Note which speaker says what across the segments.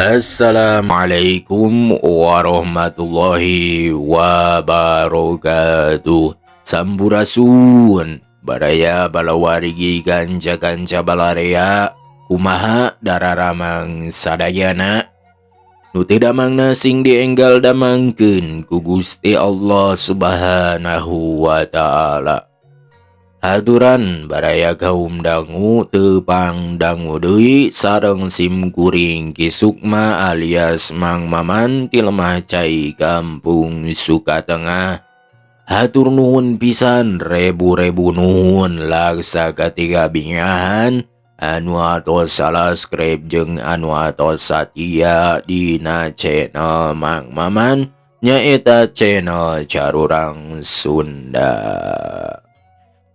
Speaker 1: Assalamualaikum warahmatullahi wabarakatuh. Sampurasun, baraya balawargi, kanca-kanca balarea. Kumaha dararamang sadayana? Nu teu damangna sing dienggal damangkeun ku Gusti Allah Subhanahu wa Ta'ala. Haturan, baraya kaum dangu, tepang dangu deui sareng sim kuring, Ki Sukma alias Mang Maman ti Lemah Cai, Kampung Sukatengah. Hatur nuhun pisan, rebu-rebu nuhun laksa katiga bingahan anu atos subscribe jeung anu atos satia dina channel Mang Maman, nyaeta channel Carurang Sunda.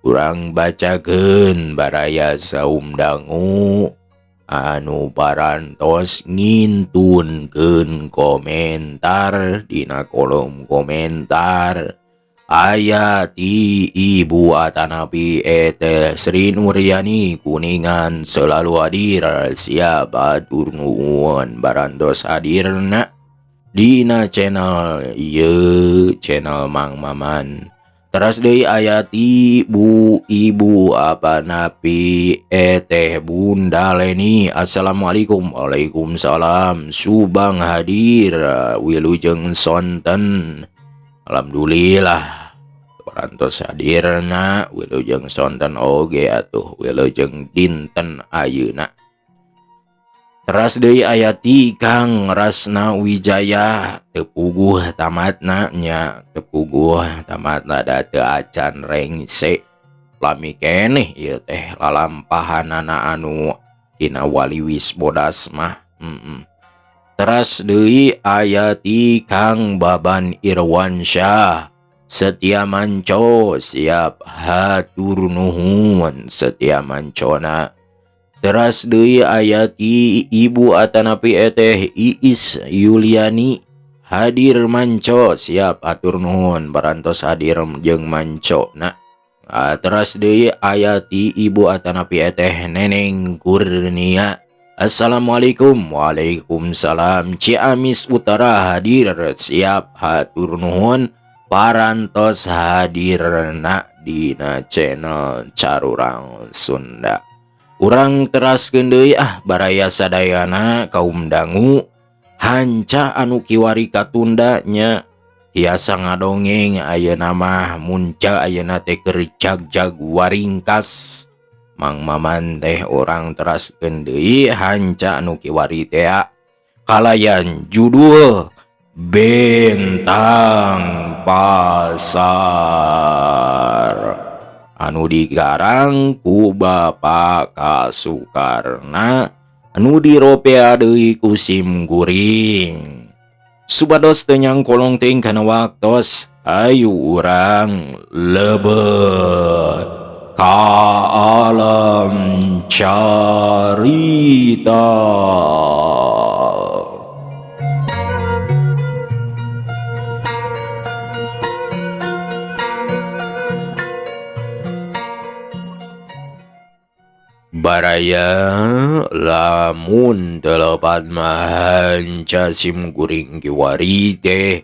Speaker 1: Urang bacakeun, baraya saum dangu anu parantos ngintunkeun komentar dina kolom komentar. Aya ti Ibu atanapi Eteh Sri Nuryani, Kuningan, selalu hadir, siap, hatur nuhun barantos hadirna dina channel ieu, channel Mang Maman. Teras deui aya ti Bu Ibu apa napi Eteh Bunda Leni. Assalamualaikum. Waalaikumsalam. Subang hadir, wilujeng sonten. Alhamdulillah parantos hadirna, wilujeng sonten oge atuh, wilujeng dinten ayeuna. Teras deui aya ti Kang Rasna Wijaya, teu puguh tamatna nya, teu puguh tamatna da teu acan rengse, lami keneh ieu teh lalampahanana anu dina waliwis bodas mah. Teras deui aya ti Kang Baban Irwansyah, setia manco, siap, hatur nuhun setia mancona. Teras deui aya ti Ibu atanapi Eteh Iis Yuliani, hadir manco, siap, hatur nuhun parantos hadir jeung manco na. Ah, teras deui aya ti Ibu atanapi Eteh Neneng Kurnia. Assalamualaikum. Waalaikumsalam. Ciamis Utara hadir, siap, hatur nuhun parantos hadirna dina channel Carurang Sunda. Urang teraskeun deui ah, baraya sadayana kaum dangu, hanca anu kiwari katunda nya tiasa ngadongeng ayeuna mah, munca ayeuna teh keur jagjag waringkas Mang Maman teh. Urang teraskeun deui hanca anu kiwari teh kalayan judul Bentang Pasar anu digarang ku Bapak Kasukarna, anu diropea deui ku sim kuring. Supados teu nyangkolong teuing kana waktos, ayu urang lebet ka alam carita. Baraya, lamun teu lepat mah hanca sim kuring kiwari teh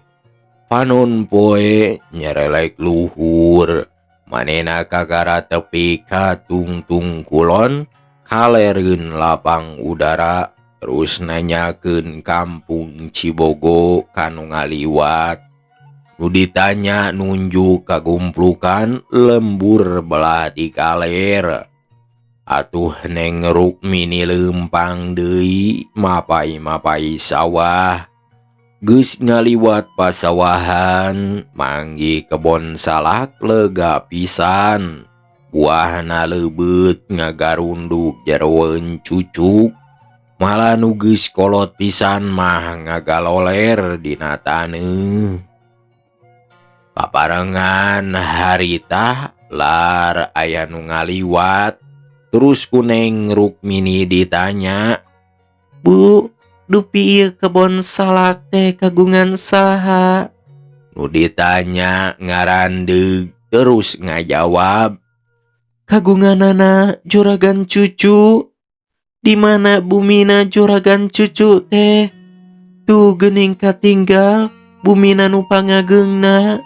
Speaker 1: panon poe nyerelek luhur, manehna kakara tepi ka tungtung kulon kalereun lapang udara, terus nanyakeun kampung Cibogo kanu ngaliwat. Nu ditanya nunjuk kagumplukan lembur belah di kaler. Atuh Neng Rukmini leumpang deui mapai-mapai sawah. Geus ngaliwat pasawahan, manggih kebon salak lega pisan, buahna leubeut ngagarunduk jeroeun cucuk, malah nu geus kolot pisan mah ngagaloler dina taneuh. Paparengan harita lar aya nu ngaliwat, terus ku Neng Rukmini ditanya,
Speaker 2: "Bu, dupi ieu kebon salak teh kagungan saha?"
Speaker 1: Nu ditanya ngarandeug terus ngajawab,
Speaker 2: "Kagunganana Juragan Cucu." Di mana bumina juragan cucu teh? Tuh geuning katinggal bumina nu pangageungna.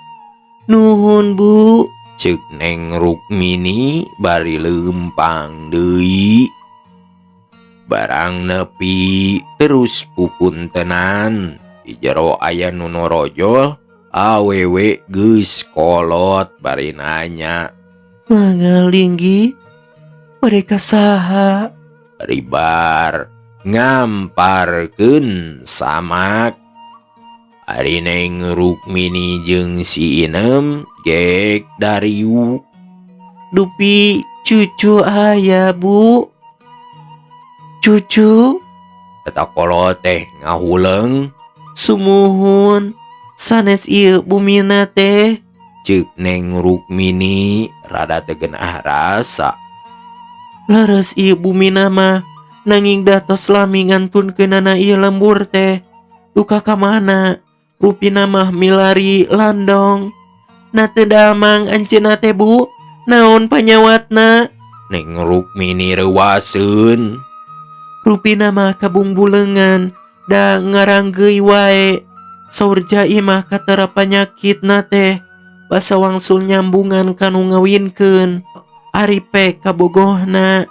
Speaker 2: Nuhun, Bu.
Speaker 1: Ceuk Neng Rukmini bari leumpang deui. Barang nepi terus pupuntenan di jero aya nu norojol awewe geus kolot bari nanya.
Speaker 2: Mangga linggih, mereka saha?
Speaker 1: Ribar ngamparkeun samak. Ari Neng Rukmini jeung si Inem gek dariuk.
Speaker 2: Dupi cucu aya, Bu? Cucu?
Speaker 1: Eta kolot teh ngahuleung.
Speaker 2: Sumuhun, sanes ieu bumina teh.
Speaker 1: Ceuk Neng Rukmini rada teu geunah rasa.
Speaker 2: Leres ieu bumina mah, nanging da tos lami ngantunkeunana ieu lembur teh. Duka ka mana? Rupina mah milari landong. Na teu damang anjeunna teh, Bu. Naon panyawatna?
Speaker 1: Neng Rukmini reuwaseun.
Speaker 2: Rupina mah kabungbuleungan da ngaranggeuy wae. Saur Jai mah katara panyakitna teh basa wangsul nyambungan ka nu ngawinkeun. Ari pek kabogohna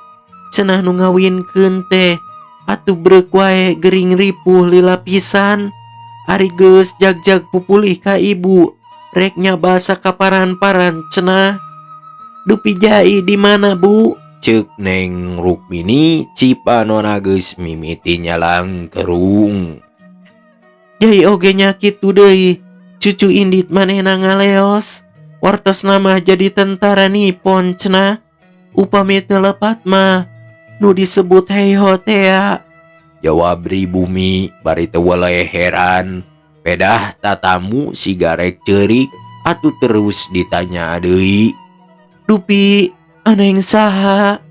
Speaker 2: cenah nu ngawinkeun teh atuh breuk wae gering ripuh lila pisan. Ari geus jagjag pupulih ka ibu rek nyaba sakaparan-paran cenah. Dupi Jai di mana, Bu?
Speaker 1: Ceuk Neng Rukmini cipanona geus mimiti nyalangkerung.
Speaker 2: Jai oge nya kitu deui. Cucu indit manehna ngaleos. Wartosna mah jadi tentara Nippon cenah. Upami teu lepat mah nu disebut heiho tea.
Speaker 1: Jawab pribumi bari teu weleh heran. Pedah tatamu siga rek ceurik atuh terus ditanya deui.
Speaker 2: Dupi aneng saha?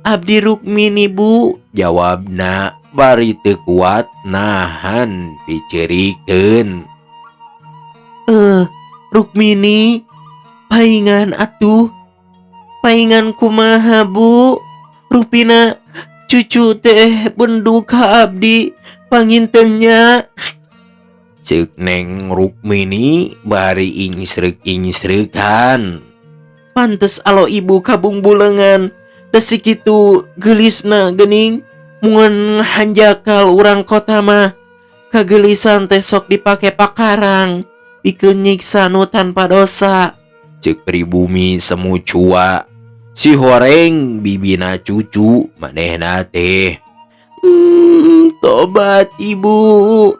Speaker 2: Abdi Rukmini, Bu.
Speaker 1: Jawabna bari teu kuat nahan piceurikeun.
Speaker 2: Rukmini, paingan atuh. Paingan kumaha, Bu? Rupina cucu teh bendu ka abdi panginten nya.
Speaker 1: Ceuk Neng Rukmini bari ingsreuk-ingsreukan.
Speaker 2: Pantes alo ibu kabungbuleungan da sakitu geulisna geuning mun hanjakal urang kota mah kageulisan teh sok dipake pakarang pikeun nyiksa nu tanpa dosa.
Speaker 1: Ceuk pribumi semu cua. Si horeng bibina cucu manehna teh.
Speaker 2: Tobat ibu.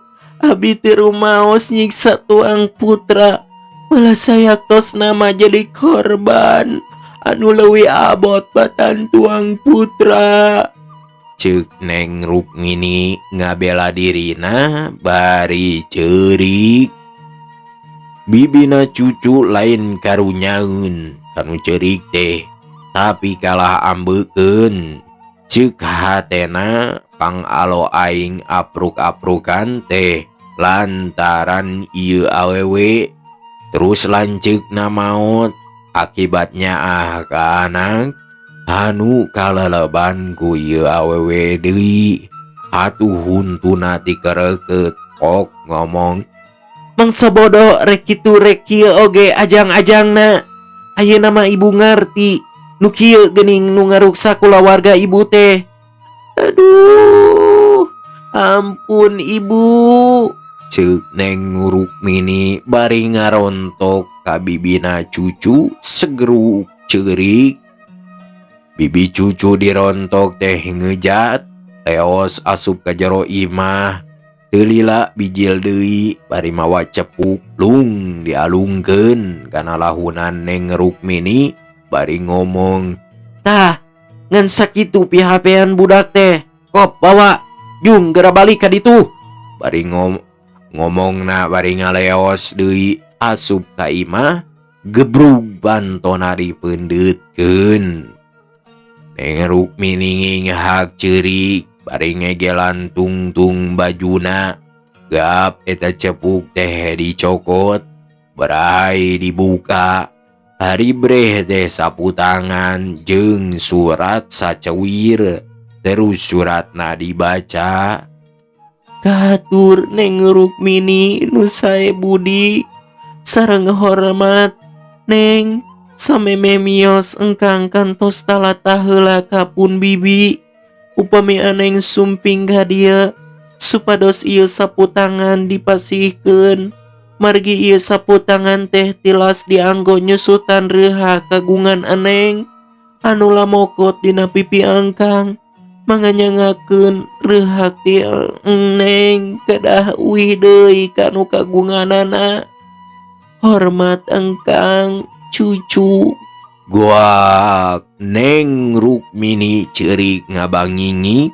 Speaker 2: Abi teu rumaos nyiksa tuang putra. Malah sayaktosna mah jadi korban anu leuwih abot batan tuang putra.
Speaker 1: Ceuk Neng Rukmini ngabela dirina bari ceurik. Bibina cucu lain karunyaeun kanu ceurik teh, tapi kalah ambekeun. Ceuk hatena pangalo aing apruk-aprukan teh lantaran ieu awewe terus lanceukna maot akibatnya ah ka anak anu kaleleban ku ieu awewe deui. Atuh huntuna tikeureukeut kok ngomong.
Speaker 2: Mangsa bodoh rek kitu rek kieu oge ajang-ajangna. Ayeuna mah ibu ngarti nu kieu geuning nu ngaruksak kulawarga ibu teh. Aduh, ampun ibu.
Speaker 1: Ceuk Neng Rukmini bari ngarontok ka bibina cucu segeruk ceurik. Bibi cucu dirontok teh ngejat teos asup ka jero imah. Teu lila bijil deui bari mawa cepuk lung dialungkeun kana lahunan Neng Rukmini bari ngomong.
Speaker 2: Tah, ngan sakitu pihapean budak teh. Kop bawa, jung gera balik ka ditu.
Speaker 1: Bari ngomongna bari ngaleos deui asup ka imah gebrug bantona dipeundeutkeun. Neng Rukmini nginghak ceurik bari ngegelan tungtung bajuna. Gap eta cepuk teh dicokot berai dibuka. Ari breh teh sapu tangan jeung surat sacewir. Terus suratna dibaca.
Speaker 2: Kahatur Neng Rukmini nu sae budi sareng hormat Neng, samemeh mios engkang kantos talatah heula ka pun bibi. Upami aneng sumping ka dieu supados ieu sapu tangan dipasihkeun, margi ieu sapu tangan teh tilas dianggo nyusutan reuha kagungan aneng anu lamokot dina pipi angkang. Manganyangakeun reuhak ti Neng kedah uih deui kanu kagunganana. Hormat engkang, Cucu.
Speaker 1: Guak Neng Rukmini ceurik ngabangingi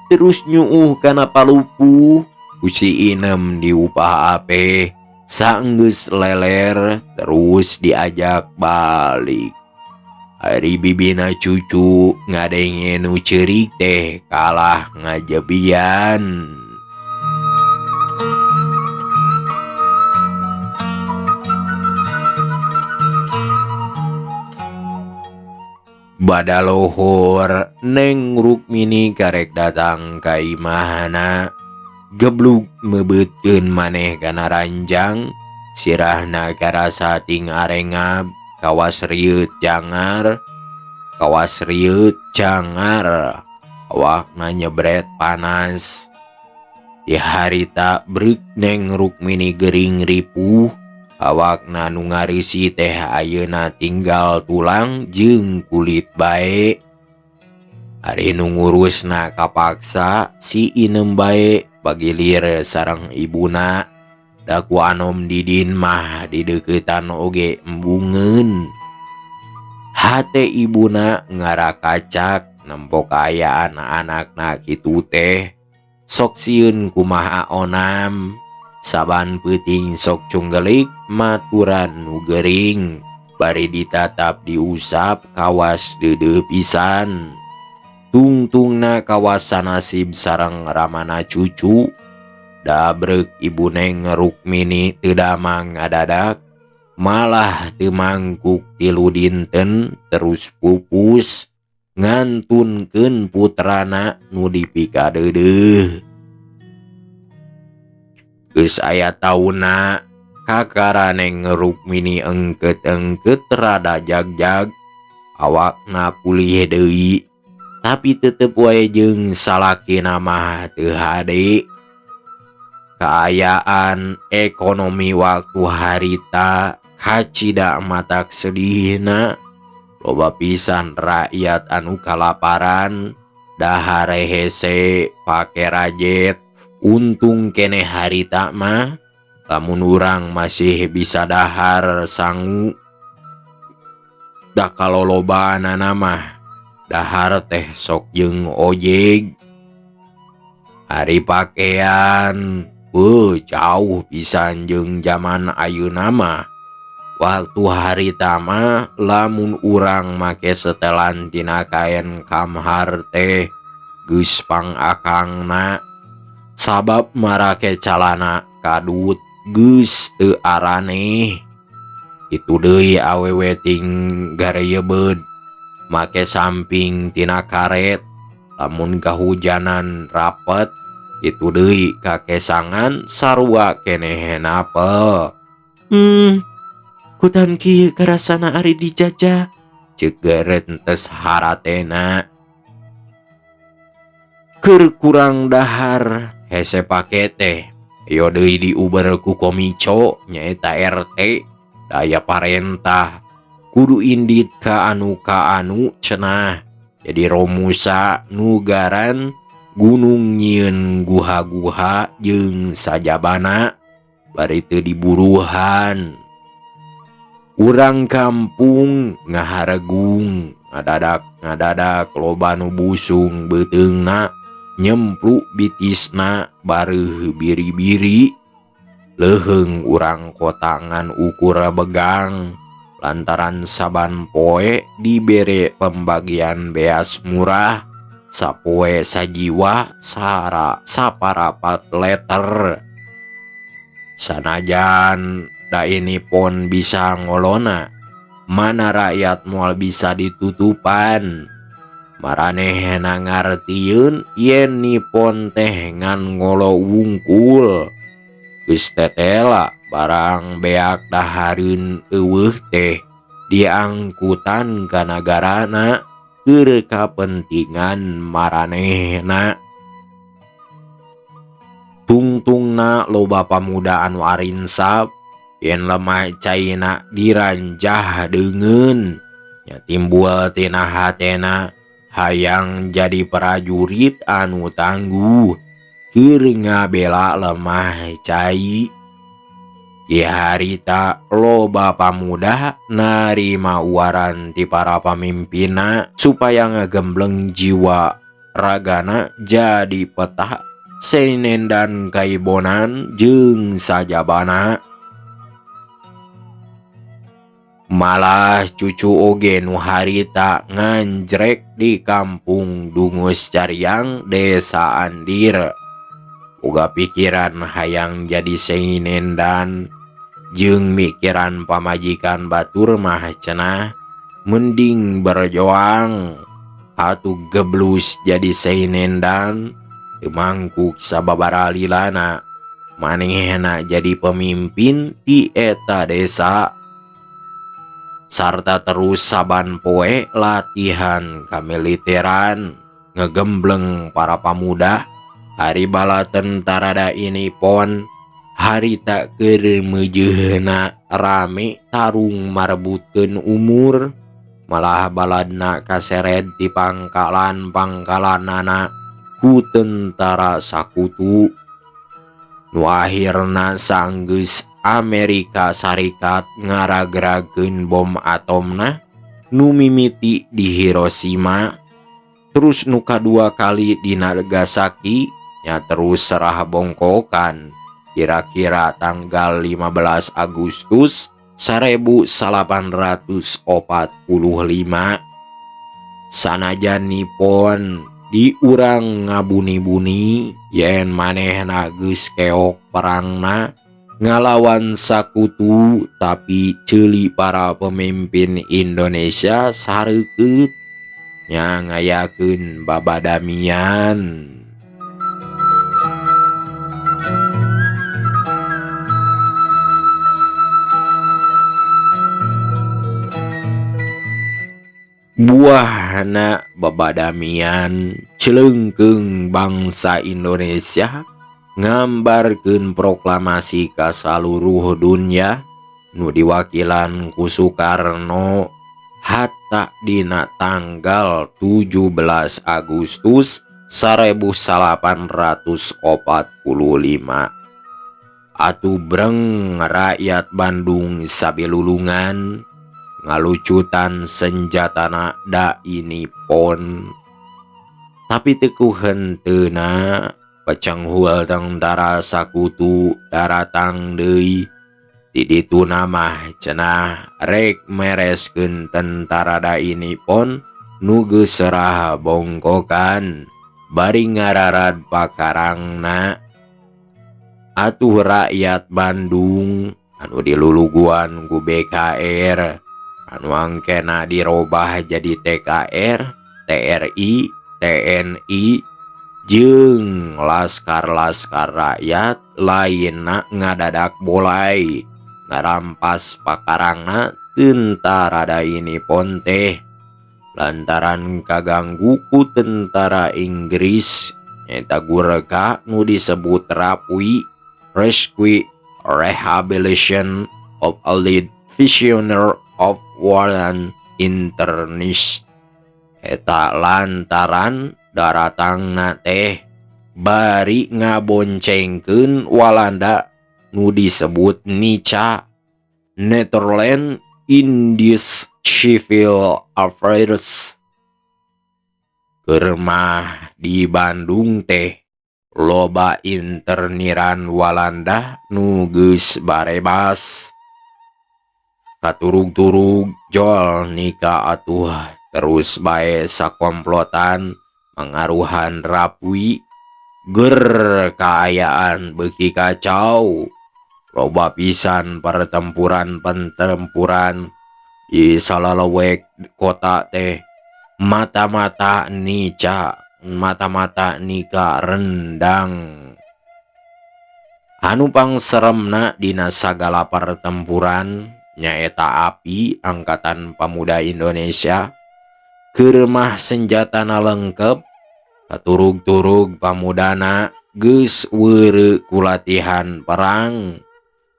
Speaker 1: terus nyuuh kana palupuh. Ku si Inem diupah ape saenggeus leler terus diajak balik. Ari bibina Cucu ngadenge nu ceurik teh kalah ngajebian. Bada lohor Neng Rukmini karek datang ka imahna, geblug meubeutkeun maneh kana ranjang, sirahna karasa ting arengab, kawas rieut jangar, kawas rieut jangar, awakna nyebret panas. Di harita breuk Neng Rukmini gering ripuh, awakna nu ngarisi teh ayeuna tinggal tulang jeung kulit bae. Ari nu ngurusna kapaksa si Inem bae bagilir sareng ibuna. Da ku Anom Didin mah dideuketan oge embungeun. Hate ibuna ngarakacak nempo kaayaan anakna kitu teh. Sok sieun kumaha onam. Saban peuting sok cunggelik maturan nu gering, bari ditatap diusap kawas deudeuh pisan. Tungtungna kawas sanasib sareng ramana Cucu. Dabreuk ibu Neng Rukmini teu damang ngadadak, malah teu mangkuk 3 dinten terus pupus ngantunkeun putrana nu dipikadeudeuh. Geus aya taunna kakara Neng Rukmini engkeut-engkeut rada jagjag, awakna pulih deui, tapi tetep wae jeung salakina mah teu hade. Kaayaan ekonomi waktu harita kacida matak sedihna, loba pisan rakyat anu kalaparan, dahar hese pake rajet. Untung keneh harita mah lamun urang masih bisa dahar sangu. Da kalolobaanana mah dahar teh sok jeung ojek. Ari pakaian jauh pisan jeung zaman ayeuna mah. Waktu harita mah lamun urang make setelan tina kaen kamhar teh geus pangakangna, sabab marake calana kadut geus teu araneh. Itu deui awewe ting gareyebeud make samping tina karet, lamun kahujanan rapet. Itu deui kakesangan sarua keneh napel.
Speaker 2: Kutan kieu karasana ari dijajah,
Speaker 1: ceuk gerentes haratena. Keur kurang dahar hese pake teh, yo deui diuber ku komico nyaeta RT, daya parentah kudu indit ka anu ka anu cenah. Jadi Romusa nugaran gunung nyieun guha-guha jeung sajabana bari teu diburuhan. Urang kampung ngaharegung ngadadak ngadadak loba nu busung beuteungna, nyempluk bitisna bareuh biri-biri. Leuheung urang kotangan ukur begang lantaran saban poe dibere pembagian beas murah sapoe sajiwa sara saparapat leter. Sanajan da ini pon bisa ngolona, mana rakyat moal bisa ditutupan. Maranehna ngartieun yen Nippon teh ngan ngolo wungkul. Geus tetela barang beak dahareun eueuh teh diangkutan ka nagarana keur kapentingan maranehna. Tungtungna loba pamuda anu arinsap yen lemah caina diranjah deungeun nya timbul tina hatena hayang jadi prajurit anu tangguh keur ngabela lemah cai. Di harita loba pamuda narima waran ti para pamimpinna supaya ngagembleng jiwa ragana jadi petah Seinendan Kaibonan jeung sajabana. Malah cucu oge nu harita nganjrek di kampung Dungus Cariang Desa Andir. Boga pikiran hayang jadi Seinendan jeung mikiran pamajikan batur mah cenah mending berjuang atuh geblus jadi Seinendan teu mangkuk sababaraha lilana manehna jadi pemimpin ti eta desa sarta terus saban poe latihan kamiliteran ngegembleng para pamuda. Hari bala tentara da ini pon harita keur meujeuna rame tarung marebutkeun umur malah baladna kaseret di pangkalan-pangkalanana ku tentara sakutu. Nu akhirna sanggeus Amerika Serikat ngaragrageun bom atomna nu mimiti di Hiroshima terus nu kadua kali di Nagasaki nya terus serah bongkokan kira-kira tanggal 15 Agustus 1845. Sanajan Nippon di urang ngabuni-buni yen manehna geus keok perangna ngalawan sakutu tapi ceuli para pemimpin Indonesia sareukeut nya ngayakeun babadamian. Buahna babadamian celeungkeung bangsa Indonesia ngambarkeun proklamasi ka saluruh dunya nu diwakilan ku Soekarno hatta dina tanggal 17 Agustus 1845. Atuh breng rakyat Bandung sabilulungan ngalucutan senjatana da ini pon. Tapi teu ku henteuna pecenghul tentara sakutu daratang deui. Di dituna mah cenah rek mereskeun tentara da ini pon nu geus serah bongkokan bari ngararad pakarangna. Atuh rakyat Bandung anu diluluguan ku BKR anu angkena dirobah jadi TKR, TRI, TNI jeung laskar-laskar rakyat lainna ngadadak bolai ngarampas pakarangna tentara da ini pon teh lantaran kaganggu ku tentara Inggris nyaeta Gurkha nu disebut RAPWI, Rescue Rehabilitation of Allied Prisoner of War and Internees. Eta lantaran daratangna teh bari ngaboncengkeun Walanda nu disebut NICA, Netherlands Indies Civil Affairs. Keur mah di Bandung teh loba interniran Walanda nu geus barebas. Katurug-turug jol nika atuh terus bae sakomplotan mangaruhan RAPWI ger kaayaan beuki kacau. Loba pisan pertempuran-pertempuran di salalewek kota teh Mata-mata nica, mata-mata nika rendang. Anu pangseremna dina sagala pertempuran nyaeta API, Angkatan Pemuda Indonesia. Keur mah senjatana lengkep, katurug-turug pamudana geus weureu ku latihan perang.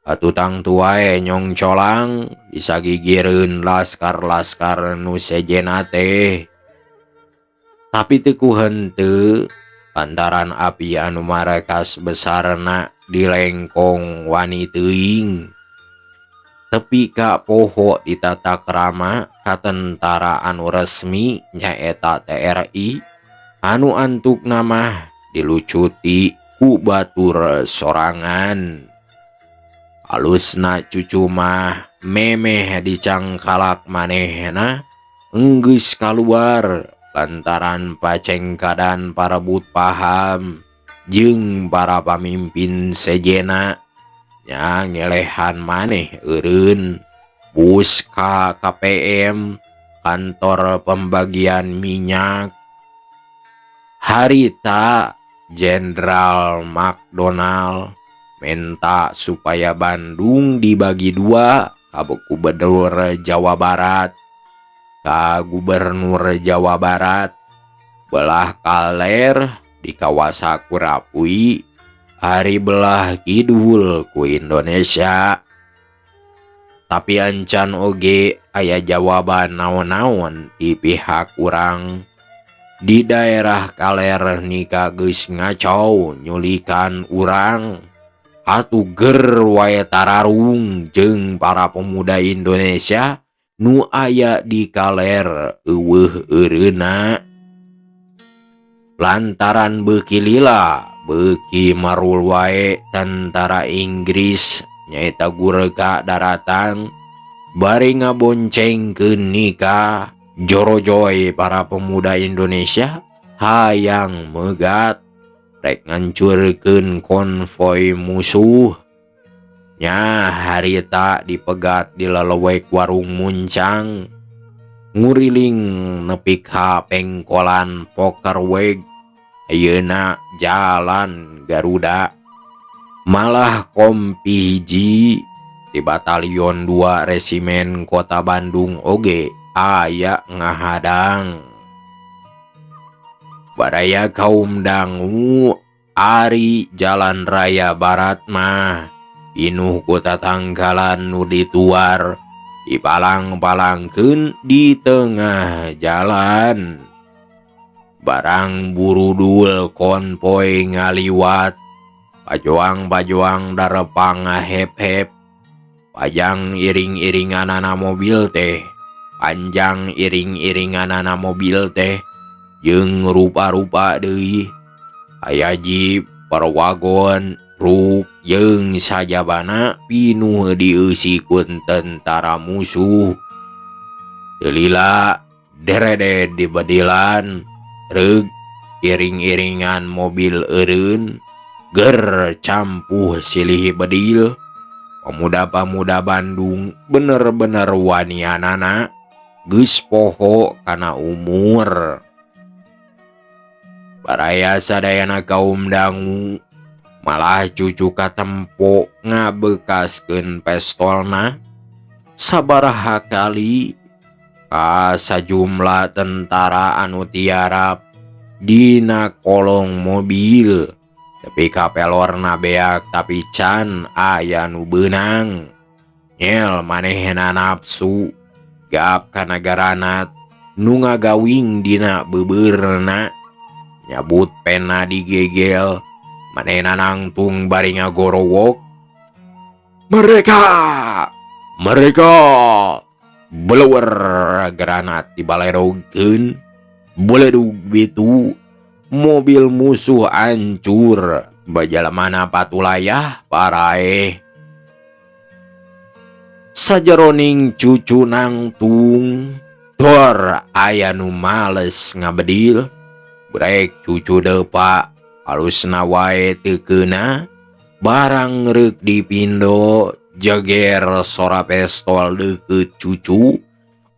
Speaker 1: Atuh tangtu wae nyongcolang bisa gigireun laskar-laskar nu sejenna teh. Tapi teu ku henteu lantaran API anu markas besarna di Lengkong wani teuing. Tepi ka poho di tata krama ka tentara anu resmi, nyaeta TRI, anu antukna mah dilucuti ku batur sorangan. Alusna Cucu mah memeh dicangkalak manehna enggeus kaluar lantaran pacengkadan parebut paham jeung para pamimpin sejenna, nya ngelehan maneh eureun bus ka KPM, kantor pembagian minyak. Harita Jenderal McDonald menta supaya Bandung dibagi dua ka Gubernur Jawa Barat, ka Gubernur Jawa Barat belah kaler dikawasa ku Rapuy, ari belah kidul ku Indonesia. Tapi ancan oge aya jawaban naon-naon ti pihak urang. Di daerah kaler nika geus ngacau nyulikan urang. Atuh ger wae tararung jeung para pemuda Indonesia nu aya di kaler euweuh eureunna. Lantaran beuki lila beuki marul wae tentara Inggris, nyaeta Gurka daratang bari ngaboncengkeun nika. Jorojoy para pemuda Indonesia hayang megat rek ngancurkeun konvoi musuh. Nya harita dipegat di lelewek Warung Muncang, nguriling nepi ka pengkolan Pokerweg, ayeuna Jalan Garuda. Malah Kompi 1 di Batalion 2 Resimen Kota Bandung oge aya ngahadang. Baraya kaum dangu, ari Jalan Raya Barat mah pinuh ku tatangkalan nu dituar dipalang-palangkeun di tengah jalan. Barang burudul konvoi ngaliwat, pajoang-pajoang darepang ngahep-hep. Pajang iring-iringanana mobil teh, panjang iring-iringanana mobil teh jeung rupa-rupa deui, aya jeep, wagon, truk jeung sajabana pinuh dieusi ku tentara musuh. Teu lila derede di bedilan reug iring-iringan mobil eureun ger campuh silih bedil. Pemuda-pemuda Bandung bener-bener wanianana geus poho kana umur. Baraya sadayana kaum dangu, malah Cucu katempo ngabekaskeun pestolna sabaraha kali ka sajumlah tentara anu tiarap dina kolong mobil. Tepi ka pelorna beak tapi can aya nu beunang. Nyel manehna nafsu gap kana garanat nu ngagawing dina beubeurna, nyabut pena digegel manehna nangtung bari ngagorowok, "Mereka, mereka!" Beleuwer granat dibaledogkeun, beledug bitu mobil musuh ancur, bajalemana patulayah paraeh. Sajeroning Cucu nangtung, dor aya nu males ngabedil. Brek Cucu depa, alusna wae teu keuna. Barang reuk dipindo, jeger sora pestol deukeut Cucu.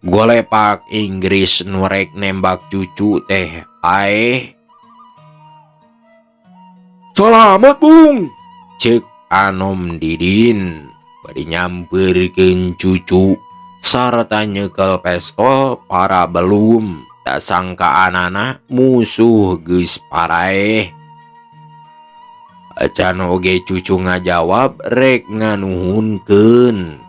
Speaker 1: Golepak Inggris nu rek nembak Cucu teh paeh. Salamet, Bung, cek Anom Didin bari nyampeurkeun Cucu sarta nyekel pestol para belum da sangkaanana musuh geus paraeh. Acan oge Cucu ngajawab rek nganuhunkeun.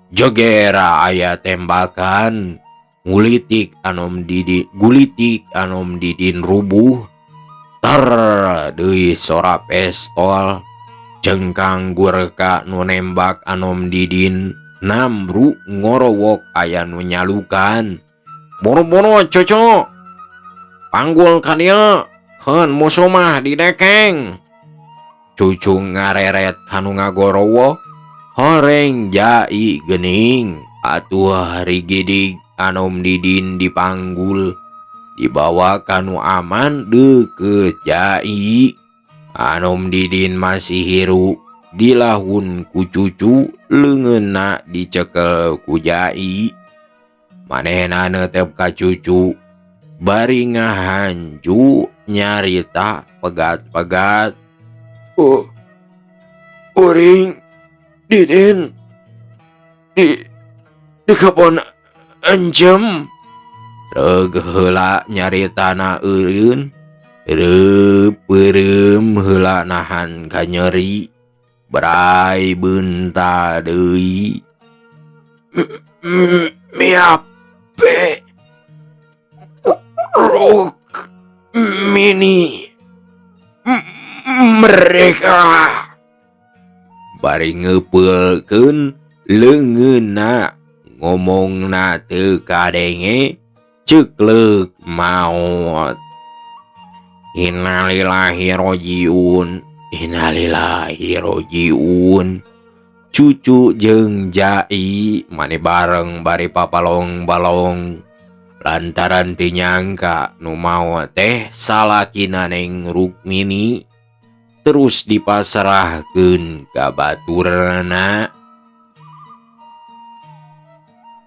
Speaker 1: Jegera aya tembakan ngulitik Anom Didin, gulitik Anom Didin rubuh. Tar deui sora pestol. Cengkang Gurka nu nembak Anom Didin nambru ngorowok aya nu nyalukan. Boro-boro, Cucu, panggul ka dieu, keun musuh mah didekeng. Cucu ngareret kanu ngagorowok. Horeng Jai gening atuh rigidig. Anom Didin dipanggul, dibawa kanu aman deket Jai. Anom Didin masih hirup, dilahun ku Cucu, leungeunna dicekel ku Jai. Manehna neuteup ka Cucu bari ngahanju nyarita pegat-pegat. Oh, uring Didin di kebon enjem. Reug heula nyaritana eureun reup peureum heula nahan kanyeri bray beunta deui. Miape Rukmini mereka bari ngeupeulkeun leungeunna ngomongna teu kadenge cekleuk maot. Innalillahi rojiun, innalillahi rojiun. Cucu jeung Jai mani bareng bari papalong-balong lantaran teu nyangka nu maot teh salakina Neng Rukmini, terus dipasrahkeun ka baturna.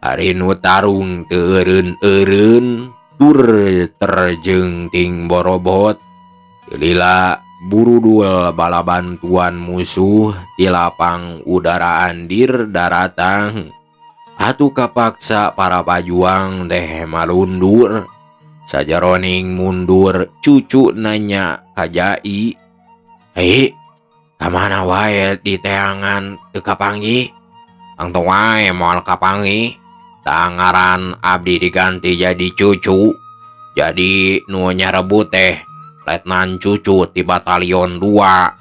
Speaker 1: Ari nu tarung teu eureun-eureun tur terjeng ting borobot. Lila burudul bala bantuan musuh ti lapang udara andir daratang. Atuh kapaksa para pajuang teh malundur. Sajaroning mundur Cucu nanya ka Jai, "Hei, kamana wae diteangan teu kapanggih?" "Tangtu wae moal kapanggih. Da ngaran abdi diganti jadi Cucu. Jadi nu nyarebut teh Letnan Cucu ti Batalion 2."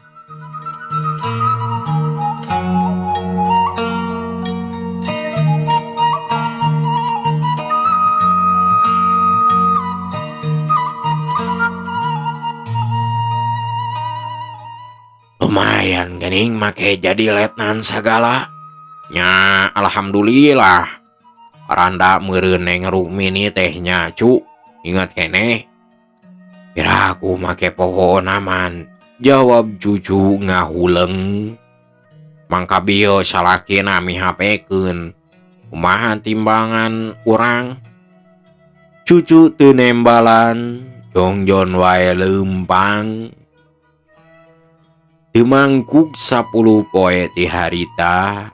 Speaker 1: Lumayan geuning make jadi letnan sagala. Nya alhamdulillah. Randa meureun Neng Rukmini teh nya, Cu. Ingat keneh. Piraku make poho naman, jawab Cucu ngahuleng. Mangka bieu salakina mihapekeun. Kumaha timbangan urang? Cucu teu nembalan, jongjon wae leumpang. Teu mangkuk 10 poe ti harita,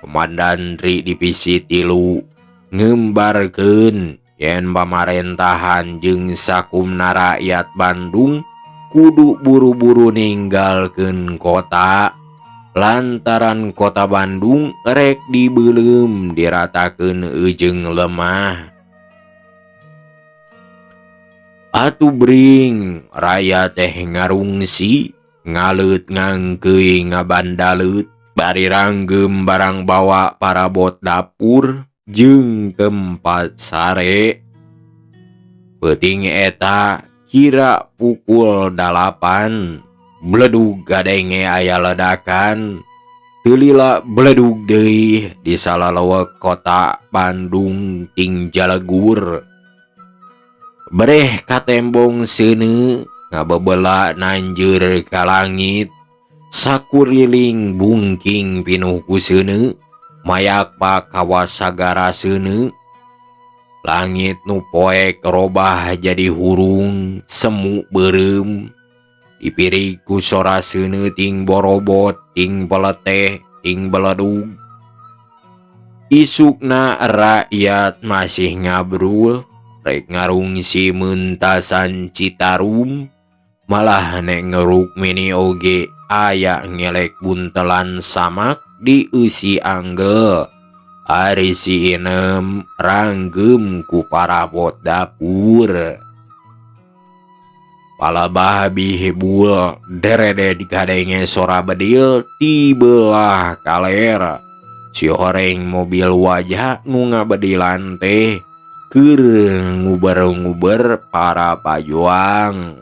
Speaker 1: Komandan Tri Divisi 3 ngembarkeun yen pamarentahan jeung sakumna rakyat Bandung kudu buru-buru ninggalkeun kota lantaran kota Bandung rek dibeuleum diratakeun eujeung lemah. Atuh bring raya teh ngarungsi ngaleut ngangkeuy ngabandaleut bari ranggeum barang bawa parabot dapur jeung tempat sare. Peuting eta kira pukul 8 bledug gadenge aya ledakan. Teu lila bledug deui di salalewek kota Bandung ting jalegur. Bereh katembong seuneu ngabebela nanjeur ka langit. Sakuriling bungking pinuh ku seuneu, mayak pak kawas sagara seuneu. Langit nu poek robah jadi hurung semu beureum. Dipirig ku sora seuneu ting borobot ting peleteh ting beledug. Isukna rakyat masih ngabrul rek ngarungsi meuntasan Citarum. Malah Neng Rukmini oge aya ngelek buntelan samak di eusi anggel. Ari si Inem ranggem ku parabot dapur. Palebah bihebul derede digadenge sora bedil ti belah kaler. Si horeng mobil wajah nu ngabedilan teh keur nguber-nguber para pajuang.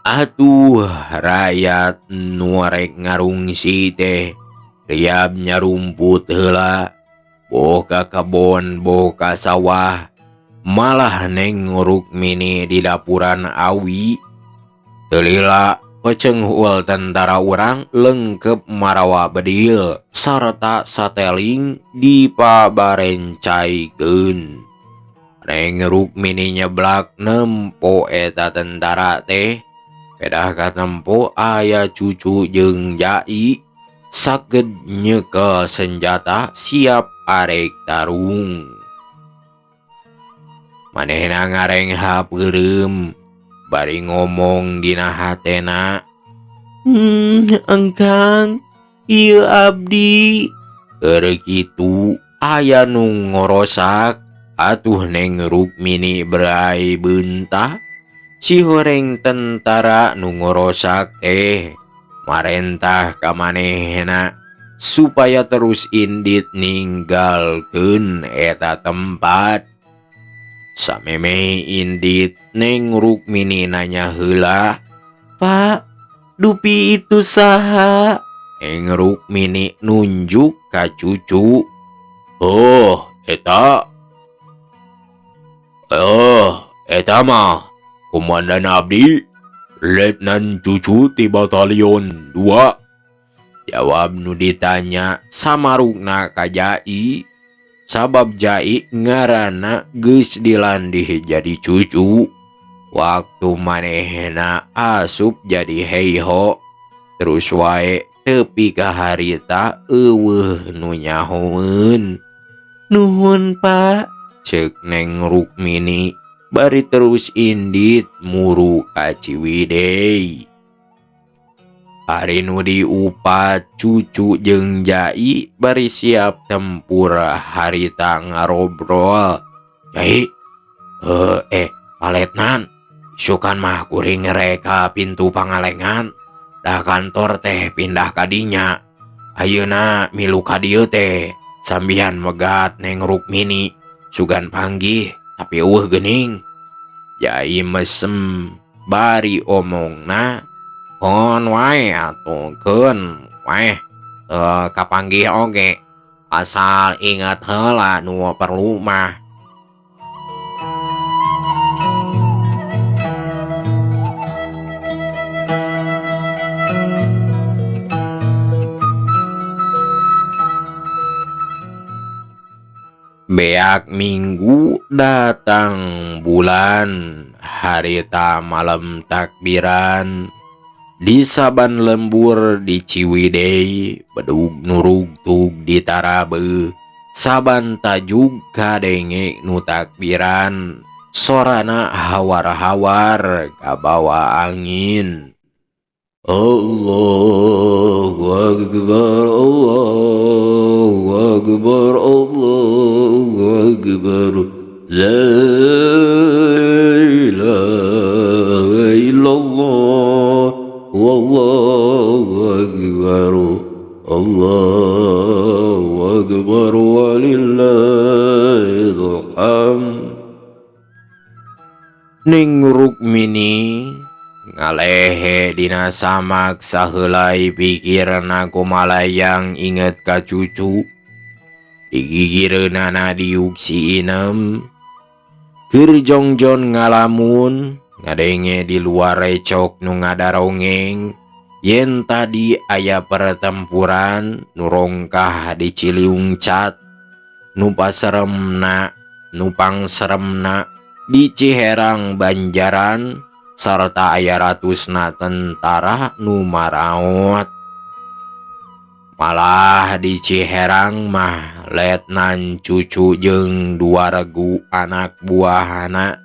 Speaker 1: Atuh rakyat nu rek ngarungsi teh riab nyarumput heula, boh ka kebon boh ka sawah. Malah Neng Rukmini di dapuran awi. Teu lila peceng huul tentara urang lengkep marawa bedil sarta sateling dipabarencaikeun. Neng Rukmini nyeblak nempo eta tentara teh. Pedah katempo aya Cucu jeung Jai saged nyekel senjata siap arek tarung. Manehna ngarengha peureum bari ngomong dina hatena.
Speaker 2: Engkang ieu abdi.
Speaker 1: Keur kitu aya nu ngorosak. Atuh Neng Rukmini berai beunta. Si horeng tentara nu ngorosak teh marentah ka manehna supaya terus indit ninggalkeun eta tempat. Samemeh indit Neng Rukmini nanya heula,
Speaker 2: Pak, dupi itu saha?
Speaker 1: Neng Rukmini nunjuk ka Cucu. Oh, eta. Oh, eta mah Komandan Abdi, Letnan Cucu ti Batalion 2. Jawab nu ditanya samarukna ka Jai. Sabab Jai ngaranna geus dilandih jadi Cucu. Waktu manehna asup jadi heiho, terus wae tepi ka harita eueuh nu nyahoeun.
Speaker 2: Nuhun, Pak,
Speaker 1: ceuk Neng Rukmini bari terus indit muru ka Ciwidey. Ari nu diupat Cucu jeung Jai bari siap tempur harita ngarobrol. Jai, Paletnan, isukan mah kuring rek ka pintu Pangalengan. Dah kantor teh pindah ka dinya. Ayeuna milu ka dieu teh sambian megat Neng Rukmini sugan panggih tapi eueuh geuning. Jai mesem bari omongna, Hon wae atuh keun wae kapanggih oge asal ingat heula nu perlu mah. Beak minggu datang bulan, harita malam takbiran. Di saban lembur di Ciwidey, bedug nurugtug di Tarabe. Saban tajug kadenge nu takbiran, sorana hawar-hawar kabawa angin. Allahu Akbar, Allahu Akbar, Allahu Akbar. La ilaha illallah, wallahu akbar, Allahu akbar, walillahil hamd. Neng Rukmini ngalehe dina samak saheulai pikirna kumalayang inget ka cucu. Digigireunana diuk si Inem. Keur jongjon ngalamun ngadenge di luar recok nu ngadarongeng. Yen tadi aya pertempuran nu rongkah di Ciliwung Cat. Nu paseremna, nu pangseremna di Ciherang Banjaran sarta aya ratusna tentara nu maraot. Malah di Ciherang mah Letnan Cucu jeung dua regu anak buahna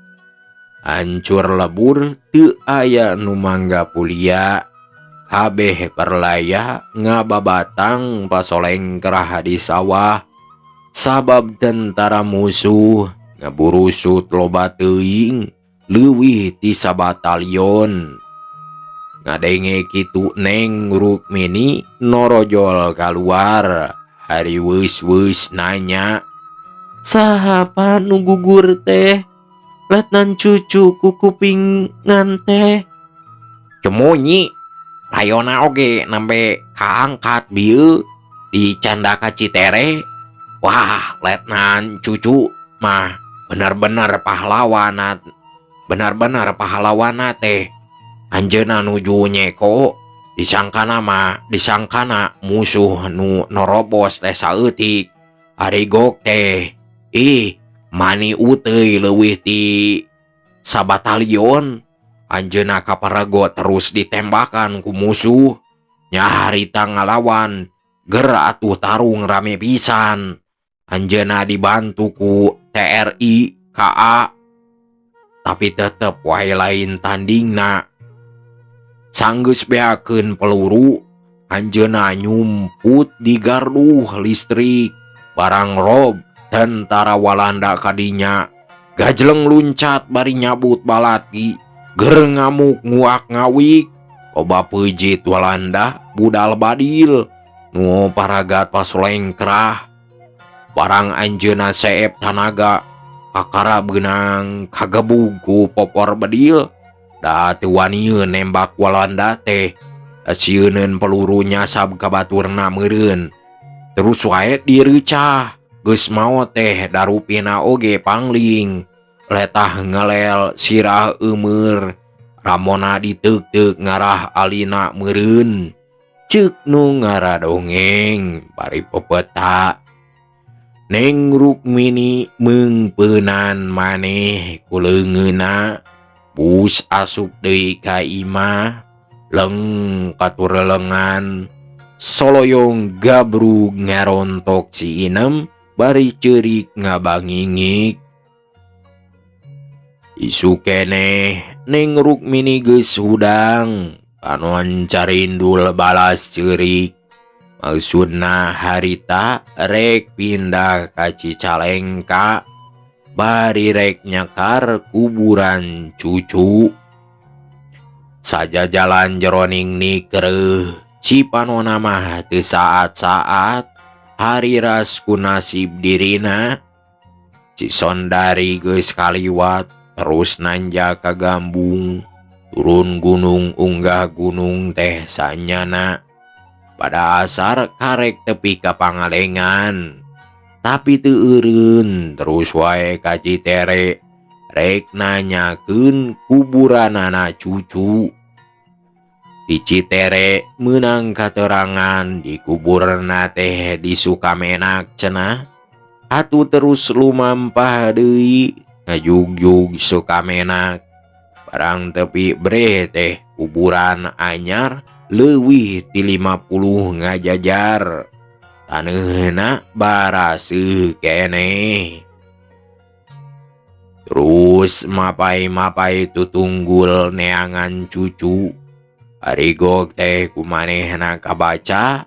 Speaker 1: hancur lebur, teu aya nu manggapulia, kabeh perlaya ngababatang pasolengkrah di sawah sabab tentara musuh ngaburusut loba teuing, leuwih ti sabatalion. Ngadenge kitu, Neng Rukmini norojol kaluar, hariweus-weus nanya,
Speaker 2: "Saha, Pa, nu gugur teh? Letnan Cucu kukupingan teh?"
Speaker 1: "Cemunyi rayona oge nembe kaangkat bieu dicandak ka Citere. Wah, Letnan Cucu mah bener-bener pahlawan, bener-bener pahlawan teh. Anjeunna nuju nyeko, disangkana mah, disangkana musuh nu norobos teh saeutik. Ari gok teh, ih, mani uteuy leuwih ti sabatalion. Anjeunna kaparego terus ditembakan ku musuh. Nya harita ngalawan ger atuh, tarung rame pisan. Anjeunna dibantu ku TRI KA, tapi tetep wae lain tandingna. Sanggeus beakeun peluru, anjeunna nyumput di garduh listrik. Barang rob tentara Walanda kadinya, gajleng luncat bari nyabut balati, ger ngamuk nguak ngawik. Loba peujit Walanda budal badil nu paragat pasolengkrah. Barang anjeunna seep tanaga, kakara beunang kagebug ku popor bedil. Da teu wanieun nembak Walanda teh, sieuneun peluru nyasab ka baturna meureun. Terus wae direucah. Geus maot teh darupina oge pangling, letah ngelel, sirah eumeur, ramona diteukteuk ngarah alina meureun," ceuk nu ngaradongeng bari pepeta. Neng Rukmini meungpeunan maneh ku leungeunna, bus asup deui ka imah, leng katurelengan, soloyong gabrug ngarontok si Inem bari ceurik ngabangingik. Isuk keneh Neng Rukmini geus hudang, panon carindul balas ceurik. Maksudna harita rek pindah ka Cicalengka bari rek nyakar kuburan Cucu. Sajajalan jeroning nikreuh, cipanona mah teu saat-saat hariras ku nasib dirina. Cisondari geus kaliwat, terus nanjak ka Gambung, turun gunung unggah gunung teh sanyana. Pada asar karek tepi ka Pangalengan, tapi teu eureun, terus wae ka Citere rek nanyakeun kuburanana Cucu. Di Citere meunang katerangan dikuburna teh di Sukamenak cenah. Atuh terus lumampah deui ngajugjug Sukamenak. Barang tepi breh teh kuburan anyar leuwih ti 50 ngajajar, taneuhna baraseuh keneh. Terus mapay-mapay tutunggul neangan Cucu. Ari gog teh ku manehna kabaca,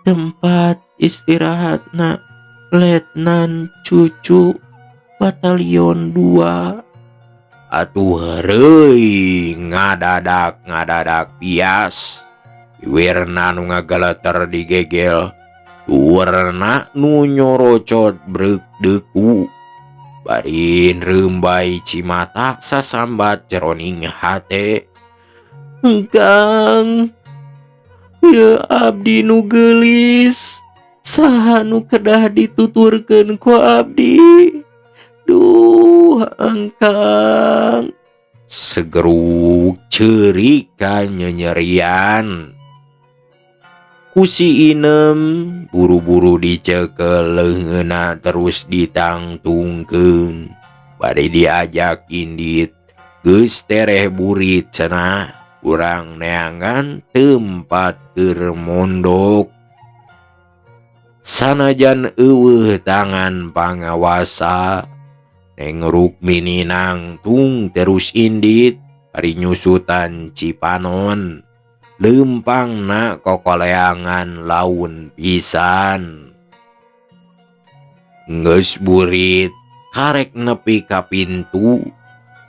Speaker 2: "Tempat istirahatna Letnan Cucu Batalion 2."
Speaker 1: Atuh heureuy ngadadak ngadadak pias, biwirna nu ngageleter digegel, tuurna nu nyorocot breuk deku, bari reumbay cimata sasambat jeroning hate,
Speaker 2: "Engkang, ieu abdi nu geulis, saha nu kedah dituturkeun ku abdi? Duh, Engkang."
Speaker 1: Segeruk ceurik kanyenyerian. Ku si Inem buru-buru dicekel leungeunna terus ditangtungkeun bari diajak indit. Geus tereh burit cenah urang neangan tempat keur mondok. Sanajan euweuh tangan pangawasa, Neng Rukmini nangtung terus indit bari nyusutan Cipanon. Leumpangna kokoleangan laun pisan. Geus burit karek nepi ka pintu,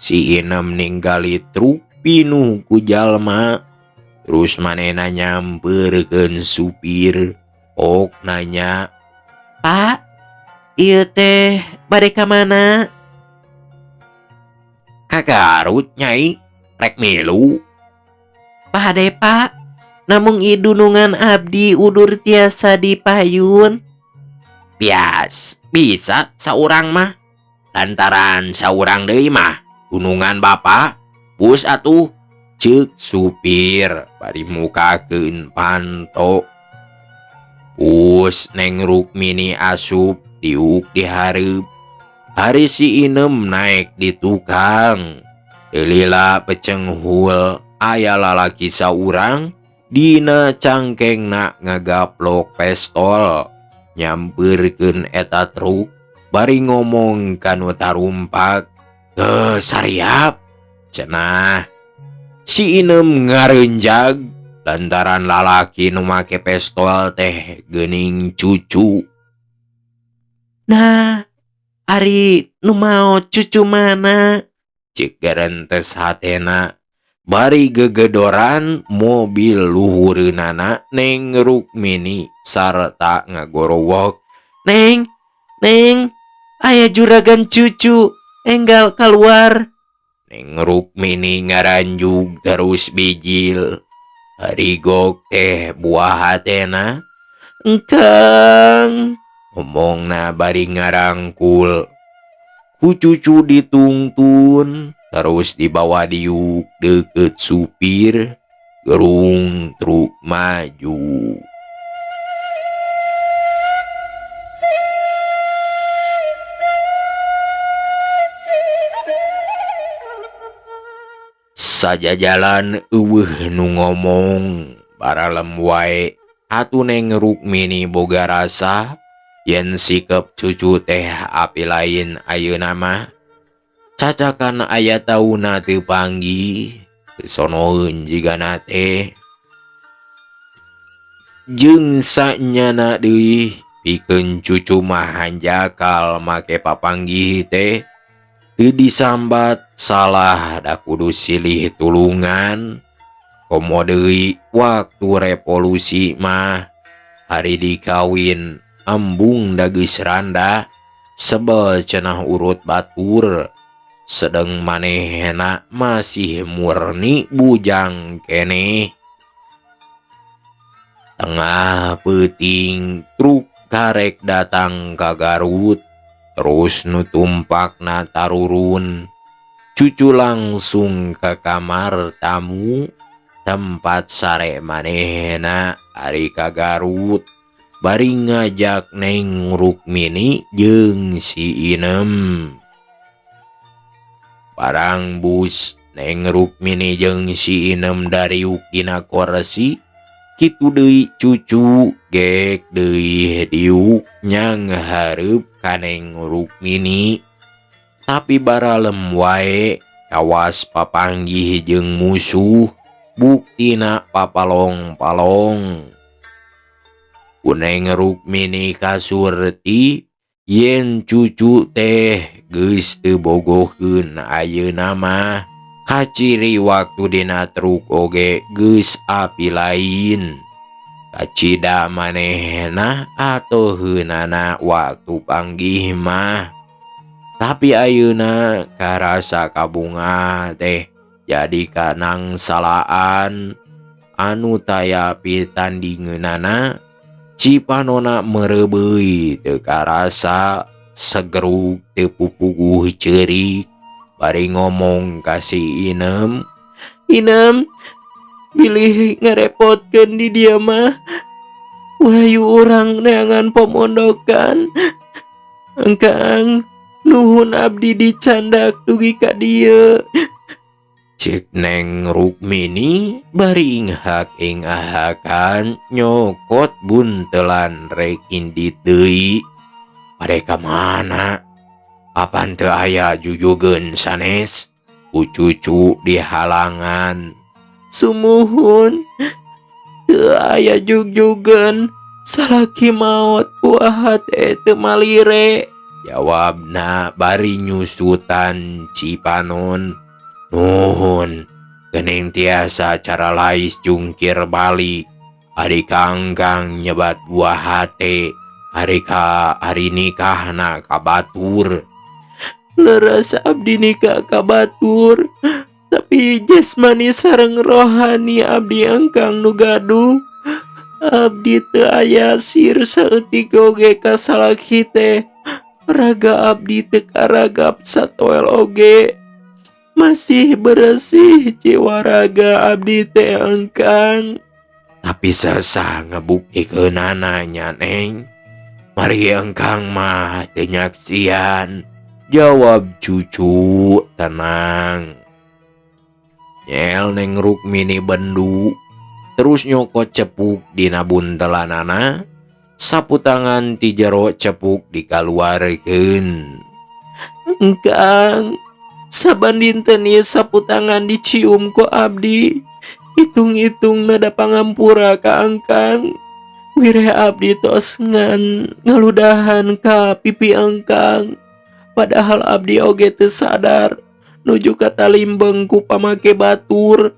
Speaker 1: si Inem ninggali truk pinuh ku jalma. Terus manehna nyamperkeun supir, ok nanya,
Speaker 2: "Pak, ieu teh bade ka mana?"
Speaker 1: "Ka Garut, Nyai, rek milu?"
Speaker 2: "Bade, Pak, namung ieu dunungan abdi udur tiasa dipayun."
Speaker 1: "Bias, bisa saurang mah. Lantaran saurang deui mah dunungan Bapak, bus atuh," ceuk supir bari mukakeun panto. Bus Neng Rukmini asup diuk di hareup. Ari si Inem naek di tukang. Teu lila pecenghul aya lalaki saurang dina cangkengna ngagaplok pestol nyamperkeun eta truk bari ngomong ka nu tarumpak, "Geus sariap," cenah. Si Inem ngareunjag lantaran lalaki nu make pestol teh geuning Cucu.
Speaker 2: "Nah, ari nu maot Cucu mana?"
Speaker 1: ceuk gerentes hatena bari gegedoran mobil luhureunana Neng Rukmini sarta ngagorowok,
Speaker 2: "Neng, Neng, aya juragan Cucu, enggal keluar."
Speaker 1: Neng Rukmini ngaranjug terus bijil. Rigok teh buah hatena.
Speaker 2: "Engkang,"
Speaker 1: ngomongna bari ngarangkul. Ku Cucu ditungtun terus dibawa diuk deukeut supir, gerung truk maju. Sajajalan euweuh nu ngomong, baralem wae atuh Neng Rukmini boga rasa yen sikep Cucu teh api lain ayeuna mah. Cacakan aya tauna teu panggih, teu sonoeun jigana teh. Jeung sanyana deui pikeun Cucu mah hanjakal make papanggih teh. Teu disambat salah da kudu silih tulungan. Komo deui waktu revolusi mah hari dikawin embung da geus randa, sebel cenah urut batur. Sedeng manehna masih murni bujang keneh. Tengah peuting truk karek datang ka Garut, terus nu tumpakna tarurun. Cucu langsung ke kamar tamu tempat sare manehna ari ka Garut bari ngajak Neng Rukmini jeung si Inem. Barang bus Neng Rukmini jeung si Inem dariuk dina korsi, kitu deui Cucu gek deui diuk nyanghareup ka Neng Rukmini. Tapi baralem wae kawas papanggih jeung musuh, buktina papalong-palong. Ku Neng Rukmini kasurti yen Cucu teh geus teu bogoheun ayeuna mah. Kaciri waktu dina truk oge geus api lain. Kacida manehna atoheunana waktu panggih mah. Tapi ayeuna karasa kabunga teh jadi kanangsalaan anu taya pitandingeunana. Cipanona meureubeuy teu karasa, segerug teu pupuguh ceurik bari ngomong ka si Inem,
Speaker 2: "Inem, bilih ngarepotkeun di dieu mah. Hayu urang neangan pemondokan. Engkang, nuhun abdi dicandak dugi ka dieu.
Speaker 1: Cek Neng Rukmini bari inghak ingahakan nyokot buntelan rek indit deui. Bade ka mana? Apan teu aya jujugeun sanes? Ku Cucu dihalangan.
Speaker 2: Sumuhun, teu aya jugjugeun, salaki maot buah hate teu malire.
Speaker 1: Jawabna bari nyusutan cipanon. Nuhun, geuning tiasa cara lais jungkir balik. Ari kangkang nyebat buah hate, ari ka ari nikahna ka batur.
Speaker 2: Leres abdi nikah ka batur, tapi jasmani sareng rohani abdi engkang nu gaduh. Abdi teu aya sir saeutik oge ka salaki teh. Raga abdi teu karagap satoel oge. Masih beresih jiwa raga abdi teh, engkang.
Speaker 1: Tapi sesah ngebuktikeunana nya, Neng. Mari engkang mah teu nyaksian. Jawab Cucu tenang. Nyel Neng Rukmini bendu terus nyokot cepuk dina buntelanana, sapu tangan ti jero cepuk dikaluarkeun.
Speaker 2: Engkang, saban dinten ieu sapu tangan dicium ku abdi. Hitung-hitung nada pangampura ka engkang. Wireh abdi tos ngan ngaludahan ka pipi engkang. Padahal abdi oge teu sadar nuju katalimbeng ku pamake batur.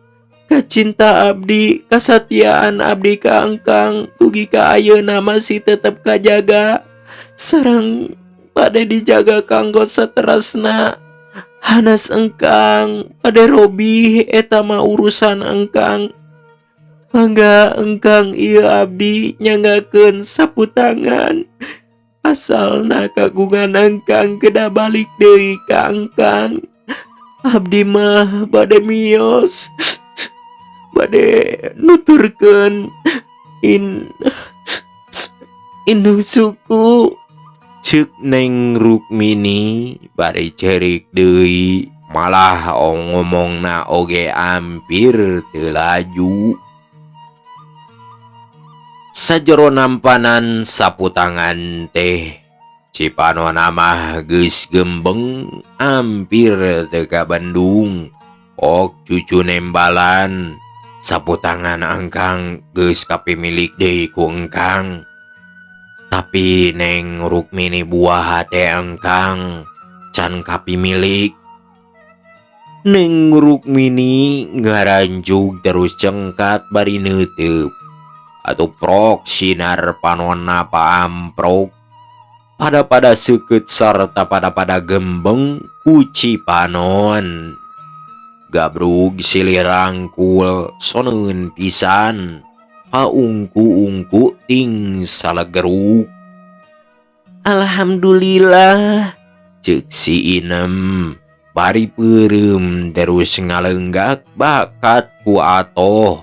Speaker 2: Kacinta abdi, kasatiaan abdi ka engkang dugi ka ayeuna masih tetep kajaga. Sareng bade dijaga kanggo saterasna. Hanas engkang bade robih, eta mah urusan engkang. Mangga engkang, ieu abdi nyanggakeun sapu tangan. Asalna kagungan engkang kedah balik deui ka engkang. Abdi mah bade mios, bade nuturkeun indung suku.
Speaker 1: Cek Neng Rukmini bari cerik deui, malah ngomongna oge ampir teu laju. Sajero nampanan sapu tangan teh, cipanona mah geus gembeng ampir teu kabendung. Ok Cucu nembalan, sapu tangan engkang geus kapimilik deui ku engkang. Tapi Neng Rukmini, buah hate engkang can kapimilik. Neng Rukmini ngaranjug terus cengkat bari neuteup. Atuh prok sinar panonna paamprok. Pada-pada seukeut sarta pada-pada gembeng ku cipanon. Gabrug silih rangkul soneun pisan. Paungku-ungku ting salegeruk.
Speaker 2: Alhamdulillah.
Speaker 1: Cek si Inem bari peureum terus ngalenggak bakat ku atoh.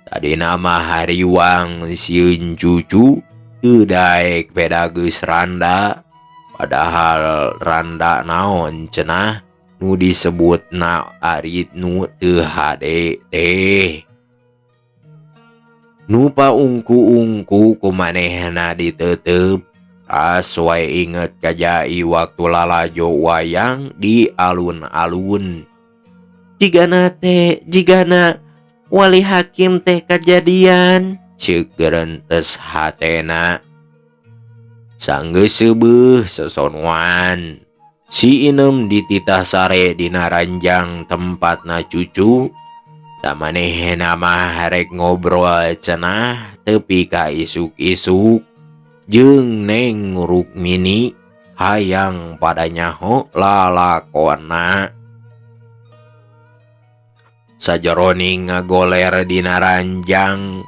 Speaker 1: Tadina mah hariwang sieun Cucu teu daek peda geus randa. Padahal randa naon cenah nu disebutna ari nu teu hade teh. Nu paungku-ungku ku manehna diteuteup. Tas wae inget ka Jai waktu lalajo wayang di alun-alun.
Speaker 2: Jigana teh, jigana wali hakim teh kajadian.
Speaker 1: Ceuk gerentes hatena. Sanggeus seubeuh sosonuan. Si Inem dititah sare dina ranjang tempatna Cucu. Da manehna mah rek ngobrol cenah tepi ka isuk-isuk jeung Neng Rukmini, hayang pada nyaho lalakonna. Sajeroning ngagoler dina ranjang,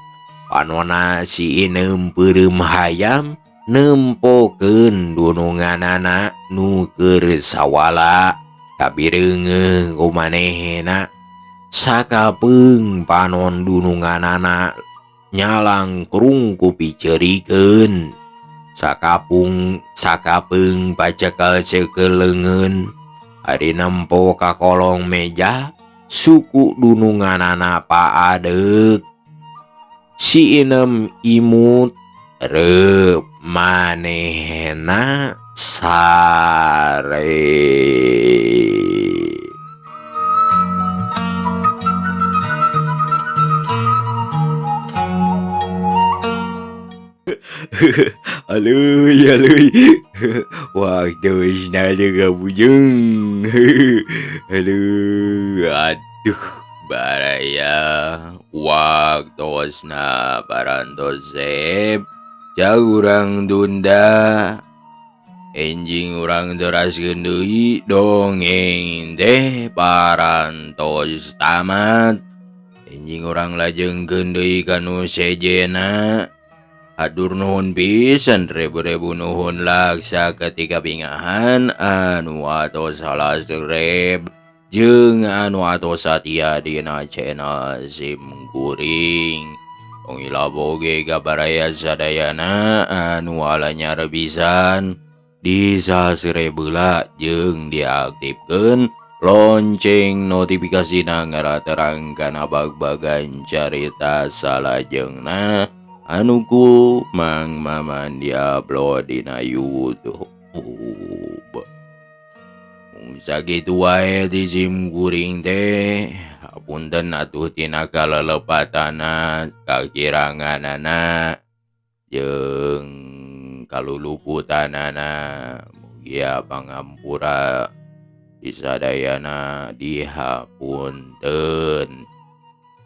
Speaker 1: panona si Inem peureum hayam nempokeun dununganana nu keur sawala. Kabireungeuh ku manehna. Sakapeung panon dununganana Nyalangkrung ku piceurikeun. Sakapung sakapeung pacekal ceukeul leungeun. Ari nempo ka kolong meja suku dununganana paadeuk. Si Inem imut reup manehna sare. Aluy aluy waktosna teu kabujeng. Aduh aduh baraya waktosna parantos sep jauh urang tunda enjing urang teraskeun deui dongeng teh parantos tamat enjing urang lajengkeun deui ka nu sejenna. Hatur nuhun pisan rebu-rebu nuhun laksa ketika bingahan anu atos salasreb jeung anu atos satia dina channel sim kuring. Tong hilap oge ka baraya sadayana anu alanyar pisan disasreb heula jeung diaktifkeun lonceng notifikasina ngaraterang kana bag-bagan carita salajengna anu ku Mang Maman diupload dina YouTube. Mung sakitu wae di sim kuring teh. Hapunten atuh tina kalelepatana, kakiranganana, jeung kaluluputanana. Mugia pangampura disadayana dihapunten.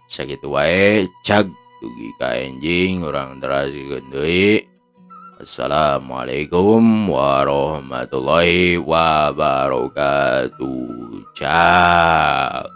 Speaker 1: Sakitu wae cag dugi ka enjing urang teraskeun deui. Assalamualaikum warahmatullahi wabarakatuh. Ciao.